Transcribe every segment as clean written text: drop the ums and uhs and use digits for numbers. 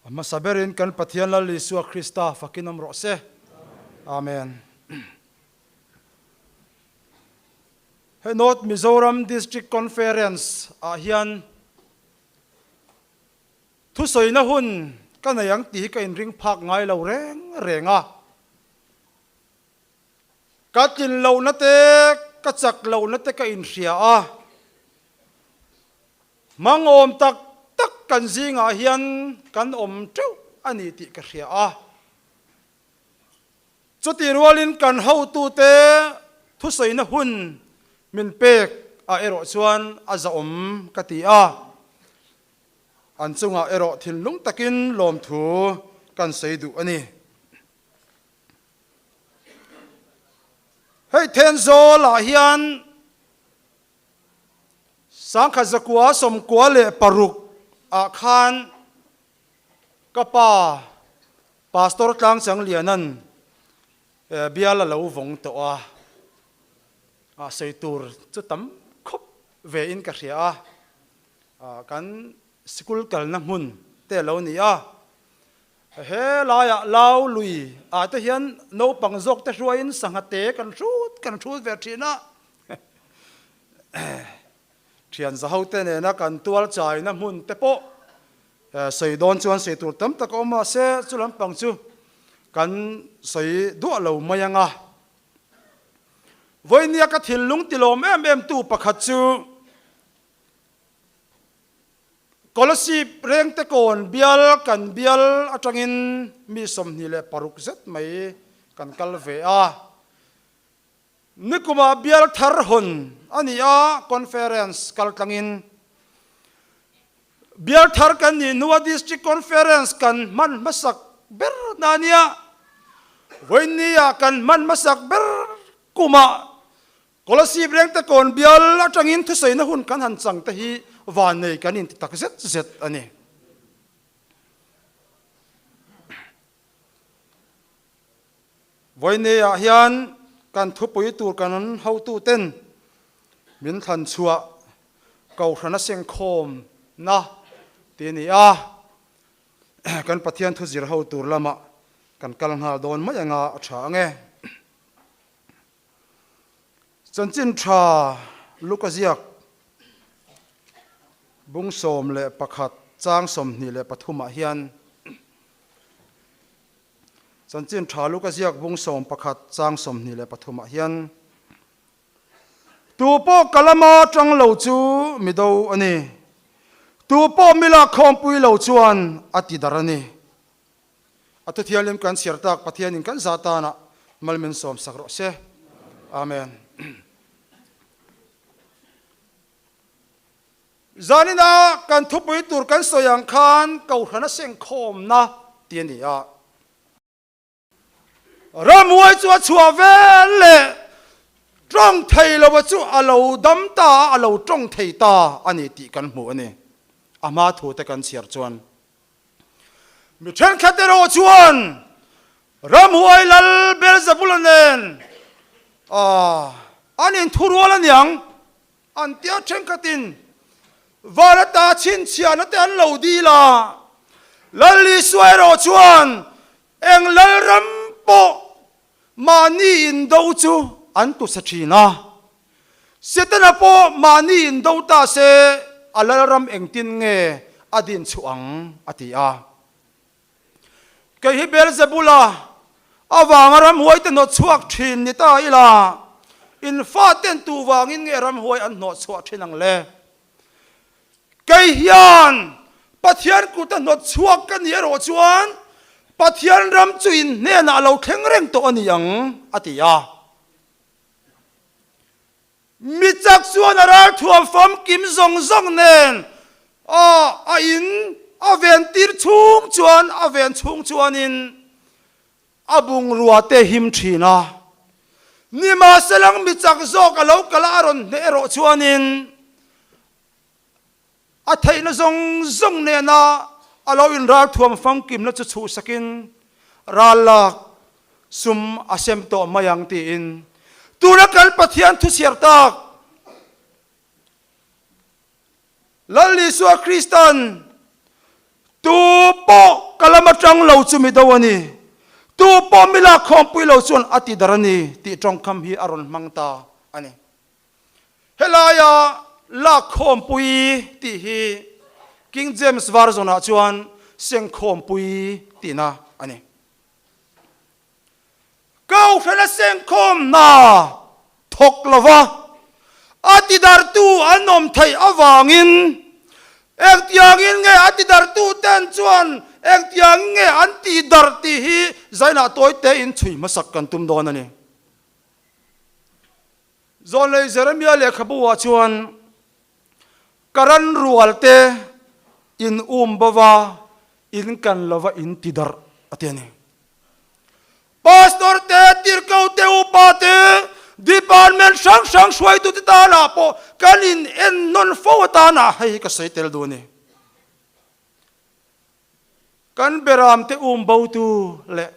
A hmasa berin kan Pathian Lal Isua Krista fakin awm rawh se. Amen. Hei North Mizoram District Conference ah hian thusawina hun ka nei ang tih hi ka inring phak ngai lo reng reng a. Ka tlin lohna te, ka chak lohna te ka inhria a. Hmangawm tak tak kan zingah hian kan awm teuh a ni tih ka hria a. Chutih rualin kan hotute thusawina hun min pek ah erawh chuan a zahawm ka ti a. An chungah erawh thinlung takin lawmthu kan sawi duh a ni. Hei Thenzawl ah hian 1996 ah khan ka pa Pastor Tlangchangliana'n bial a lo vawng tawh a, a sawi tur chu tam khawp ve in ka hria a, kan sikul kalna hmun te a lo ni a. He laiah Lau lui ah te hian naupang zawk te hruaiin sangha te kan hrut kan hrut ve thin a. Thian zaho te nena kan tual chaina hmun te pawh sawi dawn chuan sawi tur tam tak a awm mahse chu lampang chu kan sawi duah lo mai ang a. Vawinia ka thinlung tilawm em em tu pakhat chu Kolasib rengte kawn bial kan bial atangin mi 26 zet mai kan kal ve a. Nikumah bial thar hawn a ni a, conference kal tlangin. Bial thar kan nih hnua District Conference kan hman hmasak ber na a nia. Vawinia kan hman hmasak ber kumah Kolasib rengte kawn bial atangin thusaina hun kan han chang te hi vannei kan inti tak zet zet a ni. Vawineah hian kan thupui tur kan hotuten min thlan chhuah Kohhrana sengkhawmna tih a ni a, kan Pathian thuzir ho tur lamah kan kal nghal dawn mai anga a tha ang e. Chanchin tha Luka ziak bung 11 chang 23 ah hian Chanchin tha Luka ziak bung 11 chang 23 ah hian Tu pawh ka lama tang lo chu mi do a ni, tu pawh mi lakkhawmpui lo chuan a ti dar a ni. A thuthianghlim kan chhiar tak Pathianin kan zah tanah mal min sawm sak rawh se. Amen. Zanina kan thupui tur kan sawi ang khan Kohhrana sengkhawmna ti a ni a. Ramhuai chu a chhuah vel leh tawng thei lo a chu a lo dam ta a, a lo tawng thei ta a ni tih kan hmuh a ni. A hma thu te kan chhiar chuan. Mi thenkhat erawh chuan ramhuai lal Beelzebula nen an inthurual a niang an tia thenkhatin van ata chhinchhiahna te an lo dil a. Lal Isua erawh chuan eng lal ram pawh mahni indo chu an tusa thin a. Setana pawh mahni indo ta se a lalram engtin nge a din chhuah ang? a ti a. Kei hi Beelzebula avanga ramhuai te hnawt chhuak thin ni ta ila, in faten tu vangin nge ramhuai an hnawh chhuah thin ang le? Kei hian Pathian kuta hnawt chhuak ka nih erawh chuan Pathian ram chu in hnenah a lo thleng reng tawh a ni ang, a ti a. Mi chak chuan a ralthuam famkim zawng zawng nen a in a ven tir chhung chuan a ven chhung chuanin a bungrua te him thin a. Nimahselang mi chak zawk a lo kal a, a rawn hneh erawh chuanin A theihna zawng zawng nena a lo inralthuam famkimna chu chhuhsakin ral lak sum a sem tawh mai ang tiin tuna kan Pathian thuchhiar tak Lal Isua Kristan. Tu pawh ka lam atang lo chu mi do a ni, tu pawh mi lakkhawmpui lo chuan a ti dar a ni tih tawngkam hi a rawn hmang ta a ni. Helaia lakkhawmpui tih hi King James Version-ah chuan sengkhawmpui tihna a ni. Kohhrana sengkhawm hna thawk lova a tidartu an awm theih avangin engtiangin nge a tidartu ten chuan engtiangin nge an tihdarh tih hi zainah tawi tein chhui hmasak kan tum dawn a ni. Zawnlei Jeremia lehkhabu ah chuan ka ran rual te in um bo va, in kan lova in tidarh a ti a ni. Pastor te, tirhko te, upa te, department hrang hrang hruaitute tanah pawh kan in en nawn fo atana hei hi ka sawi tel duh a ni. Kan beram te um botu leh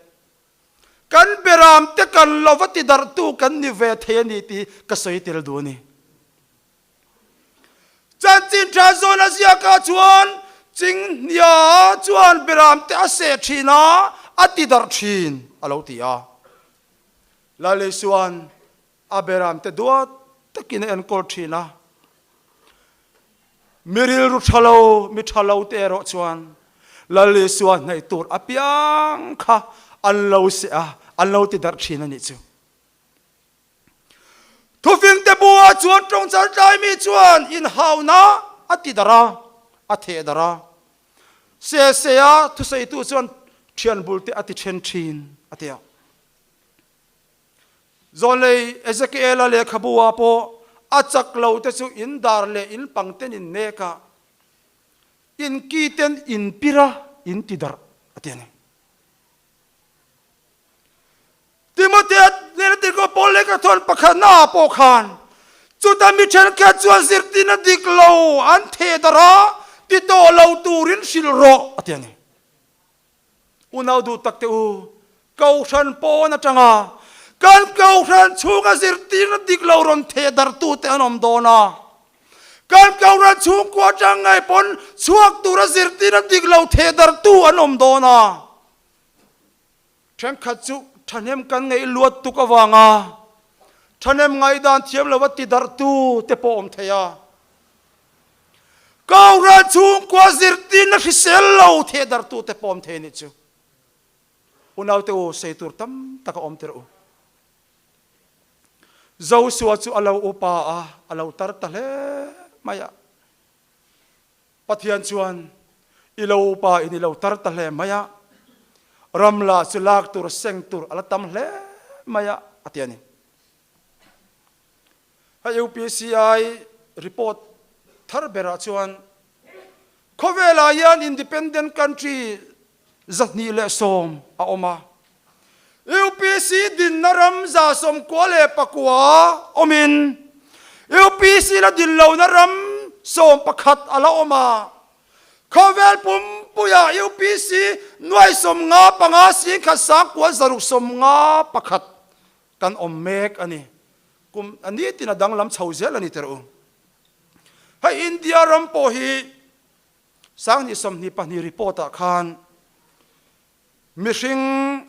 kan beram te kan lova tidarhtu kan ni ve thei a ni tih ka sawi tel duh a ni. Chanchin tha zawn a ziakah chuan Chinghnia chuan beram te a seh thin a, a ti darh thin a lo ti a. Lal Isua'n a beram te duat takin a enkawl thin a. Mi rilru tha lo, mi tha lo te erawh chuan Lal Isua hnaih tur apiang kha an lo seh a, an lo ti darh thin a nih chu. Thufingte buah chuan tawngchar tlaimi chuan inhauna a ti darh a, a theh darh a. Sesea thusawitu chuan thian bulte a ti then thin, a ti a. Zawnlei Ezekiela lehkhabu ah pawh a chak lo te chu in dar leh in pang ten in nek a, in ki ten in pir a, in ti darh, a ti a ni. Timothea hnena tirhkoh Paul lehkha thawn pakhatna ah pawh khan chuta mi thenkhat chuan zirtirna dik lo an theh darh a, ti tawh lo turin hrilh rawh a ti a ni. Unau duh tak te u, Kohhran pawn atanga kan Kohhran chhunga zirtirna dik lo rawn theh darh tute an awm dawn a, kan Kohhran chhungkua atang ngei pawn chhuak tura zirtirna dik lo theh darh tu an awm dawn a. Thenkhat chu thahnem kan ngaih luat tuk avanga thahnem ngaihdan thiam lova tidarhtu te pawh awm thei a. Kohhran chhungkua zirtirna hrisel lo thehdarhtu te pawh awm thei a nih chu. Unaute u, sei tur tam tak a awm tirh u. Joshua chu a lo upa a, a lo tar ta hle mai a. Pathian chuan, I lo upa in i lo tar ta hle mai a, ram la chu lak tur seng tur a la tam hle mai a, a ti a ni. Hei UPCI report thar berah chuan khawvelah hian independent country 210 a awm a. UPC dinna ram 94 awmin UPC la din lohna ram 11 a la awm a. Khawvel pumpuiah UPC nuai 55 10 961 kan awm mek a ni. Kum a nitin a danglam chho zel a ni tirh u. Hei India ram pawh hi 2022 report-ah khan mihring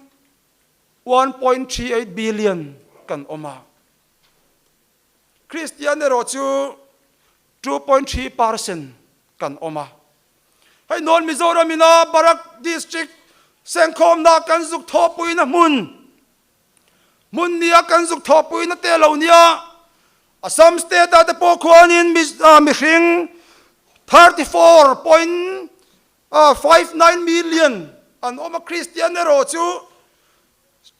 1.38 billion kan awm a, Kristian erawh chu 2.3 percent kan awm a. Hei North Mizoram ina Barak District sengkhawmna kan zuk thawhpuina hmun, hmun nia kan zuk thawhpuina te lo nia, Assam state ah te pawh khuanin mihring 34.59 million an awm a, Kristian erawh chu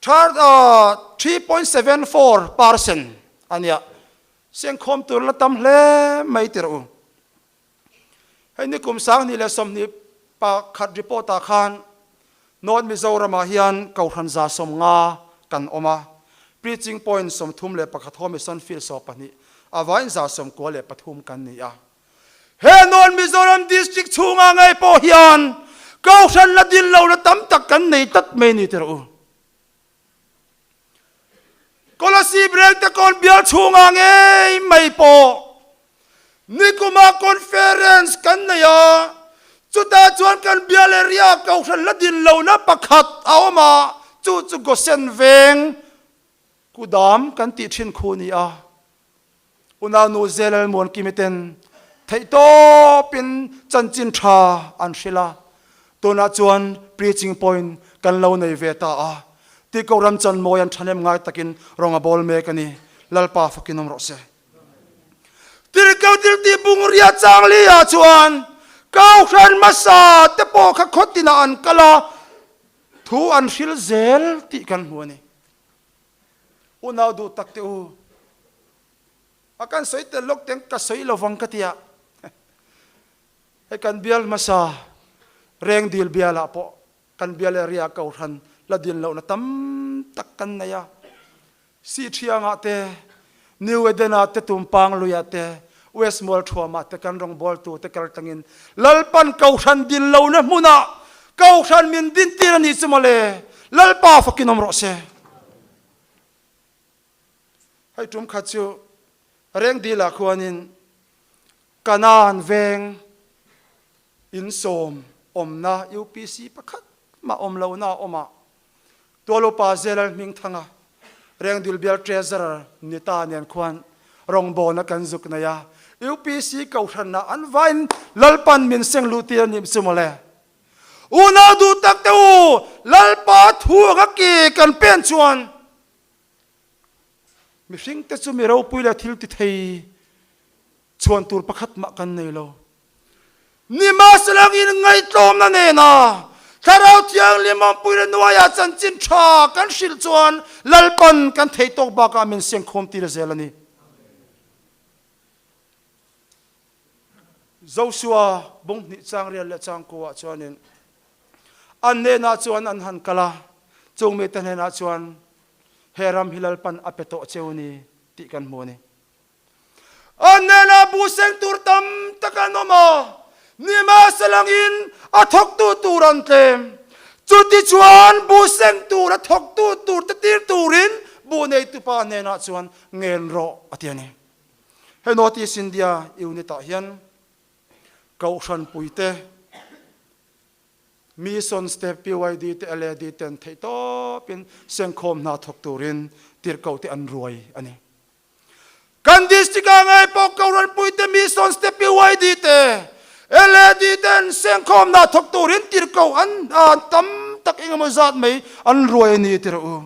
3.74 percent a nia. Sengkhawm tur la tam hle mai tirh u. Hei ni kum 2021 report ah khan North Mizoram ah hian Kohhran 150 kan awm a, Preaching Point 31 Home Mission Field 12 a vaiin 93 kan ni a. He North Mizoram District chhungah ngei pawh hian Kohhran la din lohna tam tak kan nei tlat mai ni tirh u. Kolasib Rengtekawn bial chhungah ngei mai pawh nikuma conference kan nei a, Chutah chuan kan bial area kohhran la din lohna pakhat a awm a, chu chu Gosen veng kudam kan tih thin khu a ni a. Unaunu Zelal Muankimi ten theihtawpin chanchin tha an hrilh a, tunah chuan preaching point kan lo nei ve ta a, Tiko Ramchanmawi an thahnem ngai takin rawng a bawl mek a ni. Lalpa fakin awm rawh se. Tirhkoh thiltih bungria changli ah chuan Kohhran hmasa te pawh kha khaw tinah an kal a, thu an hril zel tih kan hmu a ni. Unau duh tak te u, a kan sawi tel lawk teng ka sawi lovang ka tia. Hei kan bial hmasa Rengdil bialah pawh kan bial area Kohhran la din lohna tam tak kan nei a. Sihthiangah te, New Eden-ah te, Tumpang luiah te, West Mualthuamah te kan rawngbawltu te kal tlangin Lalpan Kohhran din lohna hmunah Kohhran min dintir a nih chu mawle, Lalpa fakin awm rawh se. Hei tum khat chu Rengdilah khuanin Kanaan veng insawm awmna UPC pakhat mah awm lohna a awm a, Tualupa Zelal Hmingthanga, Rengdil Bial Treasurer ni ta nen khuan rawngbawlna kan zuk nei a, UPC Kohhranah an vain Lalpan min seng luh tir a nih chu mawle. Unau duh tak te u, Lalpa thu anga ke kan pen chuan mihring te chu mi ropui leh thil ti thei chhuan tur pakhat mah kan nei lo. Nimahsela inngaihtlawmna nena Thlarau Thianghlim awmpuina hnuaiah chanchin tha kan hrilh chuan Lalpan kan theih tawk bakah min siangkhawm tir zel a ni. Joshua bung hnih chang rial leh chang kuah chuanin an hnenah chuan an han kal a, chung mite hnenah chuan he ram hi Lalpan a pe tawh cheu ni tih kan hmu a ni. A hnenah bu seng tur tam tak an awm a, nimahselangin a thawktu tur an tlem. Chutichuan bu seng tur a thawktu tur te tir turin bu neitupa hnenah chuan ngen rawh a ti a ni. He North East India unit ah hian Kohhran puite, Missions te, PYD te, LAD ten theihtawpin sengkhawm hna thawk turin tirhkoh te an ruai a ni. Kan district ah ngei pawh Kohhranpui te, Missions te, PYD te, LAD ten sengkhawmna thawk turin tirhkoh an tam tak engemaw zat mai an ruai a ni ti rawh u.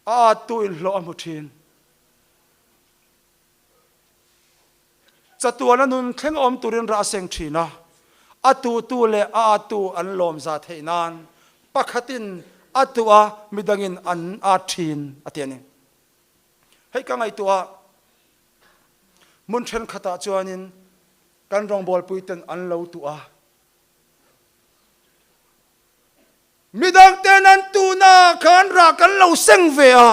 A at tu in hlawh a hmu thin. Chatuana nun thleng awm turin rah a seng thin a, a tuhtu leh a attu an lawm za theih nan pakhatin a tuh a, midangin an at thin a ti a ni. Hei ka ngaihtuah a, hmun thenkhatah chuanin kan rawngbawlpuiten an lo tuh a, midangten an tuhna khan rah kan lo seng ve a,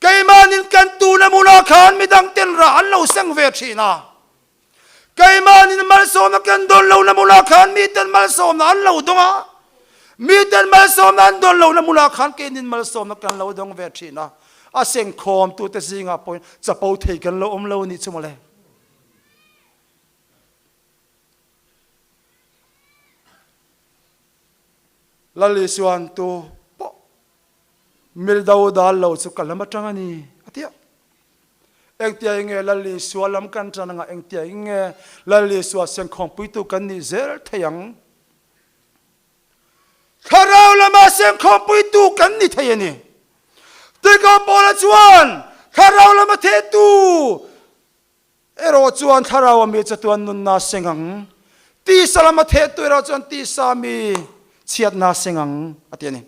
Keimahnin kan tuna hmunah khan midang ten rah an lo seng ve thin a. Keimahnin malsawmna kan dawn lohna hmunah khan miten malsawmna an lo dawng a. Miten malsawmna an dawn lohna hmunah khan keinin malsawmna kan lo dawng ve thin a. A sengkhawmtute zingah pawhin chapo thei kan lo awm lo a nih chu mawle. Lal Isuan tu pawh Mil do dal lo chu ka lam atang a ni, a ti a. Engtia eng nge Lal Isua lam kan tan anga engtia eng nge Lal Isua sengkhawmpuitu kan nih zel thei ang? Thlarau lama sengkhawmpuitu kan ni thei a ni. Tikah Paula chuan thlarau lama thehtu erawh chuan thlarau a mi chatuan nunna seng ang, tisa lama thehtu erawh chuan tisa mi chhiatna seng ang, a ti a ni.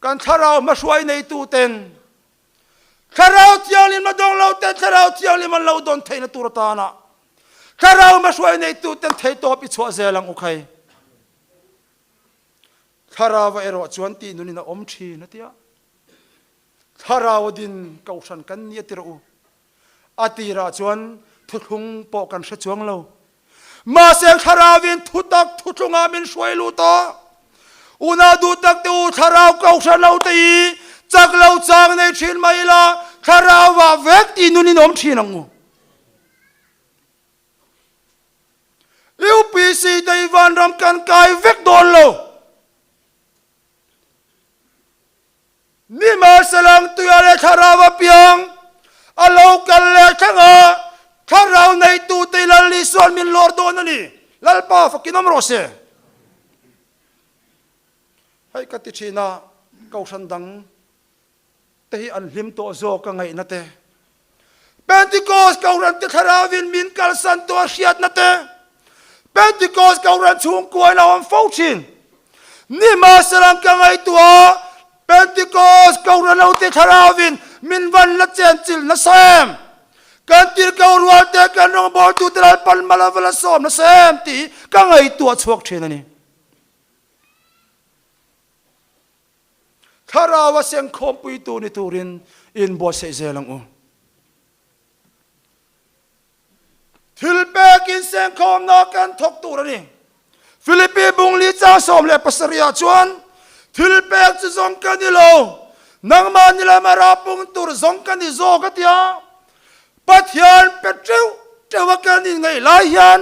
Kan thlarau hmahruai neitu ten Thlarau Thianghlim a dawng lo ten Thlarau Thianghlim an lo dawn theihna tur atana Thlarau hmahruai neitu ten theihtawp i chhuah zel ang u khai. Thlarau erawh chuan tih nunin a awm thin a tia. Thlarau a din kohhran kan ni a ti rawh u. A tirah chuan thuthlung pawh kan hre chuang lo. Mahse Thlarauin thutak thuthlungah min hruai lut a. Unau duh tak te u, Thlarau kohhran lo te hi chak lo chang nei thin mai ila, Thlarauah vek tih nun in awm thin ang u. UPC te hi vanram kan kai vek dawn lo. Nimahselang tuia leh thlarau a piang, a lo kal leh thleng a, thlarau neitu te Lal Isua'n min lawr dawn a ni. Lalpa fakin awm rawh se. Hei ka ti thin a, kohhran dang te hi an hlim tawh zawk a ngaihna te, Pentecost Kohhran te thlarauin min kalsan tawh a hriatna te, Pentecost Kohhran chhungkuain a awm fo thin. Nimahsela ka ngaihtuah a, Pentecost Kohhran ho te thlarauin min van la chenchilh nasa em? Kan tirhkoh rual te, kan rawngbawltute Lalpan mal a va la sawm nasa em tih ka ngaihtuah chhuak thin a ni. Thlarau a sengkhawmpuitu ni turin inbuatsaih zel ang u. Thil pekin sengkhawmna kan thawk tur a ni. Philippi bungli chang 17 ah chuan, Thil pek chu zawng ka ni lo, nangmah ni lama rapung tur zawng ka ni zawk a ti a. Pathian pe teuh teuh a kan inngaih lai hian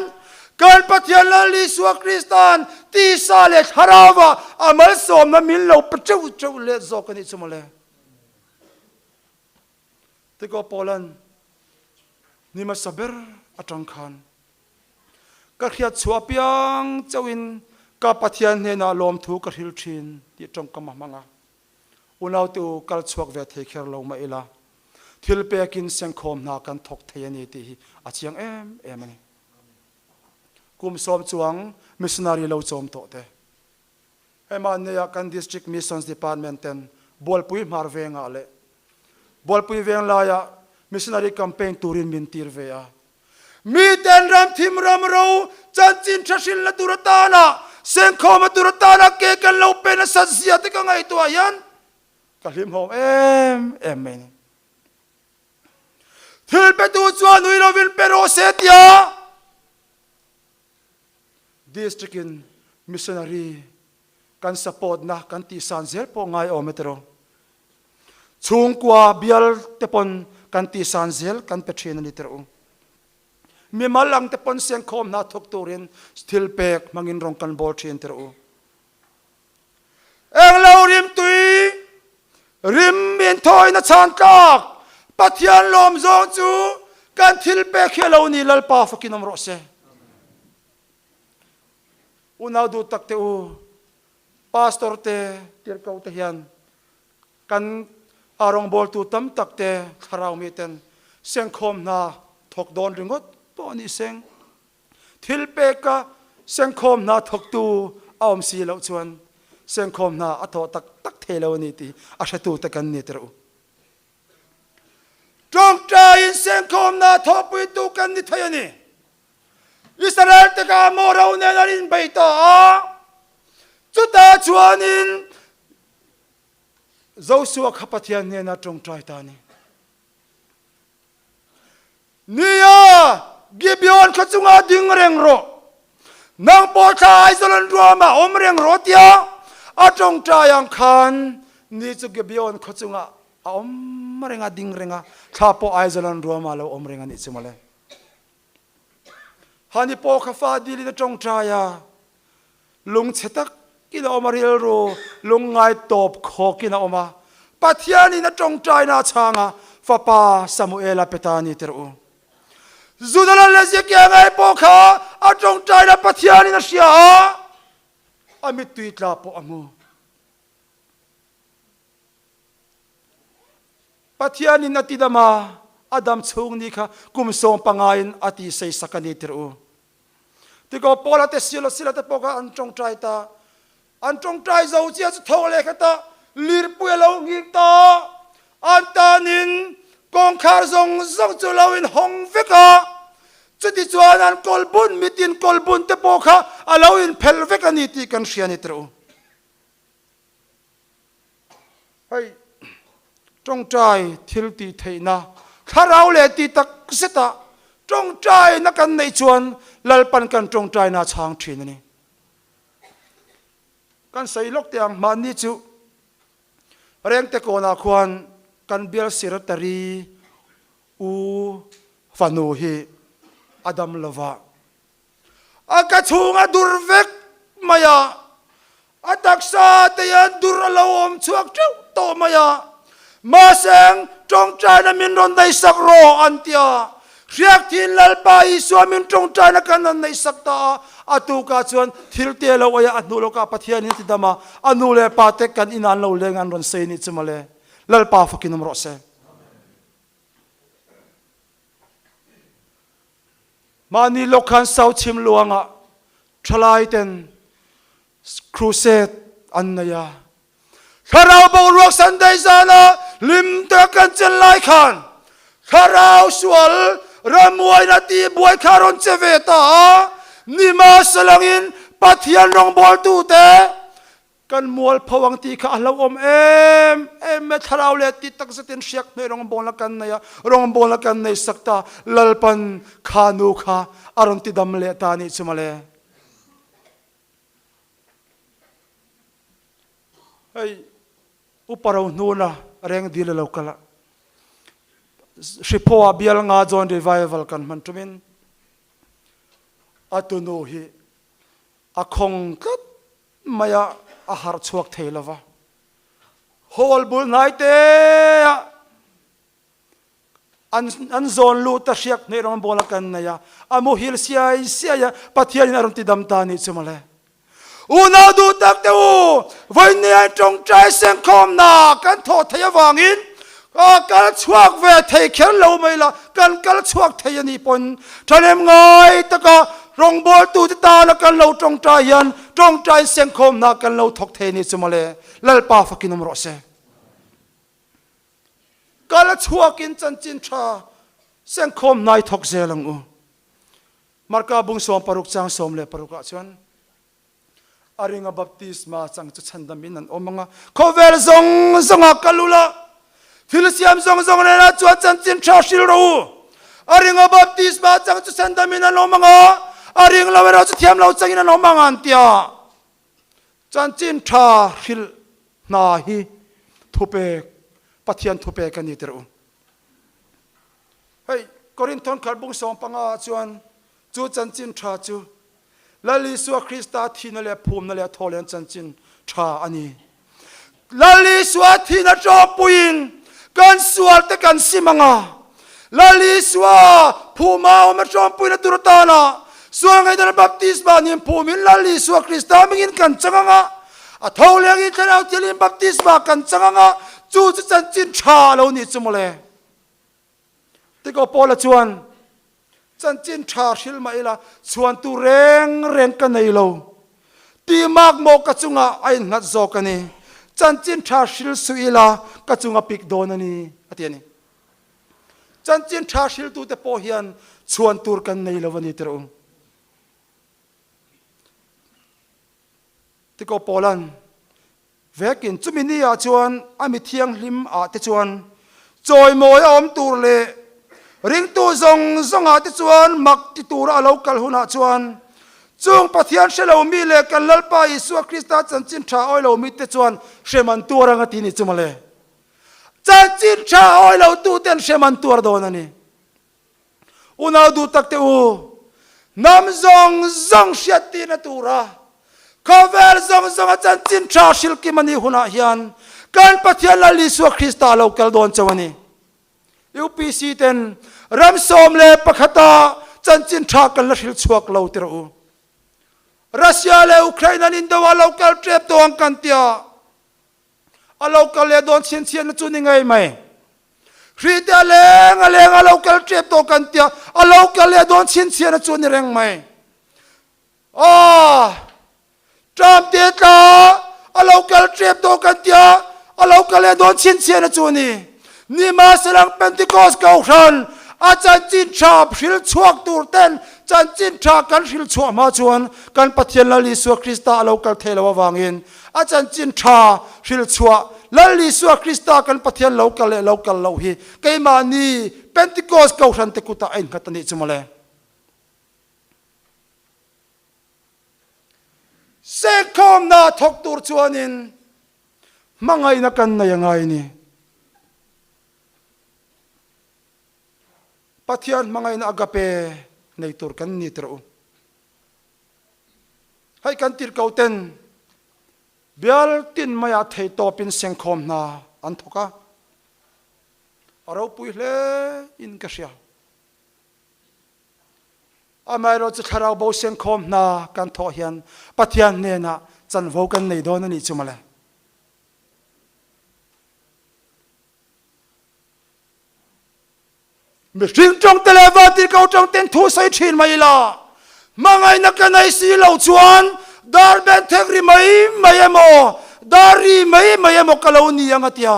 kan Pathian Lal Isua Krista'n tisa leh thlarauva a malsawmna min lo pe teuh teuh let zawk a nih chu mawle. Tikaw Paula'n ni hmasa ber atang khan ka hriat chhuah apiang chauhin ka Pathian hnenah lawmthu ka hril thin tih tawngkam a hmang a. Unaute u, kal chhuak ve thei kher lo mah ila, thil pekin sengkhawm hna kan thawk thei a ni tih hi a chiang em em a ni. Kum sawm chuang missionary lo chawm tawh te, hei mahnia kan District Missions Department ten Bualpui hmar vengah leh Bualpui veng laiah missionary campaign turin min tir ve a, Miten ram thim ram ro chanchin tha hrilhna tur atana sengkhawma tur atana ke kan lo pe nasat zia te ka ngaihtuah hian ka hlimhawm em em mai ni. Thil petu chuan ui lovin pe rawh se tia District in missionary kan support na kan tihsan zel pawh ngai awm e tiraw. Chhungkua bial te pawn kan tihsan zel kan pe thin a ni tirh u. Mimal ang te pawn sengkhawm hna thawk turin thil pek hmangin rawng kan bawl thin tirh u. Englo rimtui rim inthawina chhan tlak Pathian lawm zawng chu kan thil pek hi a lo ni Lalpa fakin awm rawh se. Unau duh tak te u, Pastor te, tirhkoh te hian kan a rawngbawltu tam tak te thlarau mi ten sengkhawm hna thawk dawn ringawt pawh a nih seng. Thil peka sengkhawm hna thawktu a awm si loh chuan sengkhawm hna a thawh tak tak thei lo a ni tih a hretu te kan ni tirh u. Tawngtaiin sengkhawm hna thawhpuitu kan ni thei a ni. Israel te kha Amorho nen an inbei ta a, chutah chuanin Josua kha Pathian hnena tawngtai ta a ni. Nia, Gibeon kha chungah ding reng rawh, nang pawh thla Aizawl an ruamah awm reng rawh tia a tawngtai ang khan ni chu Gibeon khaw chungah a awm reng a, ding reng a, thla pawh Aizawl an ruamah a lo awm reng a nih chu mawle. Hani pawh kha fa dilin a tawngtai a, lungchhe takin a awm a, rilru lungngai tawp khawkin a awm a, Pathianin a tawngtaina a chhang a, fapa Samuela pe ta a ni tirh u. Juda lal Hezekia ngei pawh kha a tawngtaina Pathianin a hria a, a mittui tla pawh a hmu. Pathianin a tidam a, a dam chhung ni kha kum sawm pangain a ti seisak a ni tirh u. Tikaw Paula te Sila Sila te pawh kha an tawngtai ta. An tawngtai zo chiah chu tho leh khat a, lirpui a lo nghing ta. An tanin kawngkhar zawng zawng chu lo inhawng vek a, chuti chuan an kawlbun mitin kawlbun te pawh kha a lo inphelh vek a ni tih kan hria a ni tirh u. Hei tawngtai thil tih theihna thlarau leh tih tak zetah tawngtaina kan neih chuan Lalpan kan tawngtaina a chhang thin a ni. Kan sawi lawk teh ang mahni chu Rengte kawnah khuan kan bial secretary u fanu hi a dam lova. A ka chhung a dur vek mai a, a taksa te hian dur a lo awm chhuak teuh tawh mai a. Mahse, tawngtaina min rawn neihsak rawh an ti a. Hriak thin Lalpa Isua min tawngtaina kan rawn neihsak ta a, a tukah chuan thil te lo ei a, a hnu lawkah Pathianin a ti dam a, a nu leh pa te kan inah an lo leng a an rawn sei nih chu mawle. Lalpa fakin awm rawh se. Mahni lawk khan South chhim luangah thalai ten crusade an nei a. Thlarau boruak Sunday zana hlim taka kan chen lai khan thlarau sual rammuaina tih buai kha rawn che ve ta a, nimahselangin Pathian rawngbawltute Kan mualpho ang tih kha a hlauhawm em em mai, thlarau leh tih tak zetin hriak hmeh rawngbawlna kan nei a, rawngbawlna kan nei sak ta, Lalpan kha nu kha a rawn ti dam leh ta anih chu mawle. Hei upa ro hnuna reng dil a lo kal a, Hriphaw ah bial nga John Revival kan hman tumin a tunu hi a khawng tlat mai a, a harh chhuak thei lo va. Hall bul hnai te ah an an zawn lut a hriak hmeh rawng bawla kan nei a, a muhil siai siai a, Pathianin a rawn ti dam ta anih chu mawle. Unau duh tak te u, vawinia tawngtai sengkhawmna kan thawh theih avangin kal chhuak ve thei kher lo mai la, kan kal chhuak thei anih pawn thahnem ngai taka rawngbawltute tana kan lo tawngtai hian tawngtai sengkhawmna kan lo thawk thei anih chu mawle. Lalpa fakin awm rawh se. Kal chhuakin chanchin tha sengkhawmna i thawk zel ang u. Marka bung 16 chang 16 ah chuan A ringa baptisma chang chu chhandamin an awm ang a, khawvel zawng zawngah kal ula, thil siam zawng zawng nena chuan chanchin tha hril rawh u. A ringa baptisma chang chu chhandamin an awm ang a, a ring lo erawh chu thiam lo changin an awm ang an ti a. Chanchin tha hrilh hna hi thupek, Pathian thupek a ni tirh u. Hei, Korinthon khat bung 15 ah chuan chu chanchin tha chu Lal Isua Krista thihna leh phumna leh thawhlen chanchin tha a ni. Lal Isua thihna tawppuiin kan sualte kan sim ang a, Lal Isua phuma awm a tawmpuina tur atana sual ngaihdana baptisma nin phumin Lal Isua Krista hmingin kan chang ang a, a tho lengin Thlarau Thianghlim baptisma kan chang ang a, chu chu chanchin tha a lo nih chu mawle. Tikaw Paula chuan, Chanchin tha hril mah ila, chhuan tur reng reng ka nei lo. Tih mak maw ka chungah a innghat zawk a ni. Chanchin tha hril suh ila ka chung a pik dawn a ni, a ti a ni. Chanchin tha hriltute pawh hian chhuan tur kan nei lo a ni tirh u. Tikaw Paula'n Vekin chumi ni ah chuan a mi thianghlim ah te chuan chawimawi a awm tur leh ringtu zawng zawng ah te chuan mak ti tura a lo kal hunah chuan chung Pathian hre lo mi leh kan Lalpa Isua Krista chanchin tha awi lo mi te chuan hrem an tuar ang a ti ni chu mawle. Chanchin tha awi lo tu ten hrem an tuar dawn a ni. Unau duh tak te u, hnam zawng zawng hriat tihna tura khawvel zawng zawnga chanchin tha hrilhkim a nih hunah hian kan Pathian Lal Isua Krista a lo kal dawn chauh a ni. UPC ten ram 11 ah chanchin tha kan la hrilh chhuak lo ti rawh u. Russia leh Ukraine an indo a lo kal tep tawh ang kan tia. A lo kal leh dawn chhinchhiahna chu ni ngei mai. Hrite a leng a leng a lo kal tep tawh kan tia, a lo kal leh dawn chhinchhiahna chu ni reng mai. Aw, Tram te tla a lo kal tep tawh kan tia, a lo kal leh dawn chhinchhiahna chu ni. Nimahselang Pentecost Kohhran a chanchin tha hril chhuak tur ten chanchin tha kan hril chhuah hma chuan kan Pathian Lal Isua Krista a lo kal thei lo avangin A chanchin tha hrilchhuah Lal Isua Krista kan Pathian lo kal leh lo kal loh hi keimahni Pentecost Kohhran te kutah a innghat a nih chu mawle. Sengkhawmna thawk tur chuanin hmangaihna kan nei a ngai a ni. Pathian hmangaihna agape nei tur kan ni tirh u. Hei kan tirhkoh ten bial tin maiah theihtawpin sengkhawm hna an thawk a, a ropui hle in ka hria. Amaherawh chu thlarau bo sengkhawm hna kan thawh hian Pathian hnenah chanvo kan nei dawn a nih chu mawle. Mihring tawngte leh vantirhkoh tawngten thu sawi thin mai ila, hmangaihna ka nei si lo chuan dar ben thek ri mai mai emaw, dar ri mai mai emaw ka lo ni ang a tia.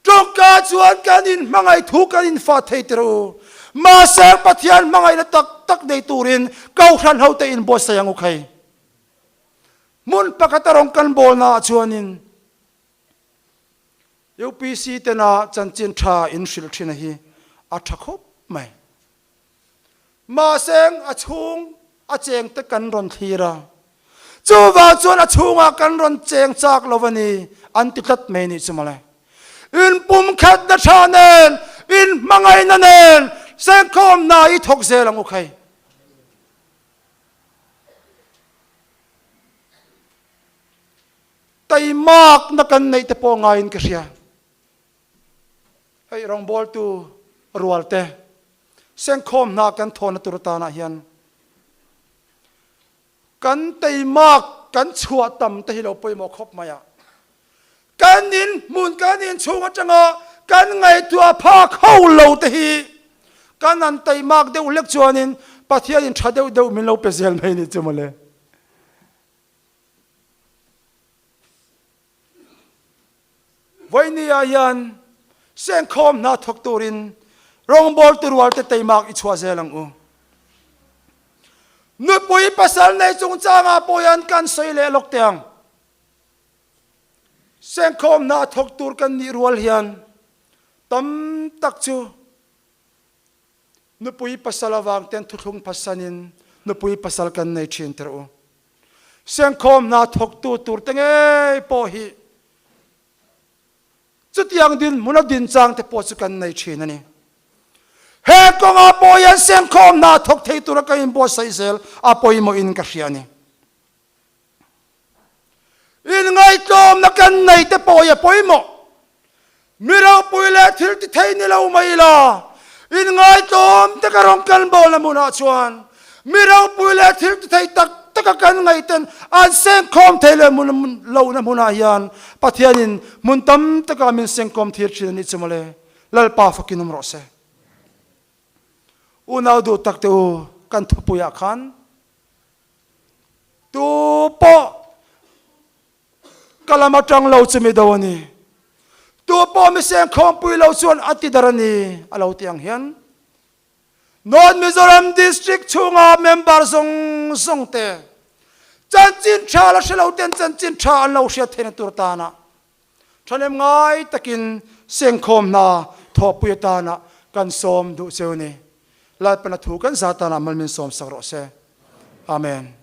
Tawngka chuan kan inhmangaih thu kan infah thei tir u. Mahse Pathian hmangaihna tak tak nei turin Kohhran hote inbuatsaih ang u khai. Hmun pakhata rawn kan bawlnaah chuanin UPC tena chanchin tha in hrilh thin a hi a tha khawp mai. Mahse a chhung a cheng te kan rawn thlir a, chuvang chuan a chhungah kan rawn cheng chak lo a ni an ti tlat mai nih chu mawle. In pumkhatna tha nen, in hmangaihna nen sengkhawmna i thawk zel ang u khai. Taimakna kan neih te pawh ngaiin ka hria. Hei rawngbawltu rual te, sengkhawm hna kan thawhna tur atanah hian kan taimak kan chhuah tam te hi lo pawimawh khawp mai a. Kan in hmun kan in chhung atanga kan ngaihtuah phak ho lo te hi kan han taimak deuh hlek chuanin Pathianin tha deuh deuh min lo pe zel mai ni chu mawle. Vawinia hian sengkhawm hna thawk turin rawngbawltu rualte teimak i chhuah zel ang u. Nupui pasal nei chungchangah pawh hian kan sawi leh lawk teh ang. Sengkhawm hna thawk tur kan nih rual hian tam tak chu Nupui pasal avang ten thuthlung phasanin nupui pasal kan nei thin tirh u. Sengkhawm hna thawktu tur te ngei pawh hi chutiang dinhmuna dinchang te pawh chu kan nei thin a ni. He kawngah pawh hian sengkhawm hna thawk thei tura ka inbuatsaih zel a pawimawhin ka hria a ni. Inngaihtlawmna kan nei te pawh hi a pawimawh. Mi ropui leh thil ti thei ni lo mai ila, inngaihtlawm te ka rawn kal bawlna hmunah chuan mi ropui leh thil ti thei tak taka kan ngaihten an sengkhawm thei leh hmun lohna hmunah hian Pathianin hmun tam takah min sengkhawm thir thin a nih chu mawle. Lalpa fakin awm rawh se. Unau duh tak te u, kan thupuiah khan Tu pawh ka lam atang lo chu mi do a ni. Tu pawh mi sengkhawmpui lo chuan a ti dar a ni, a lo ti ang hian North Mizoram District chhunga member zawng zawng te chanchin tha la hre lo ten chanchin tha an lo hriat theihna tur tana thahnem ngai takin sengkhawm hna thawhpui atana kan sawm duh cheu a ni. Lalpana thu kan za tana mal min sawm sak rawh se. Amen.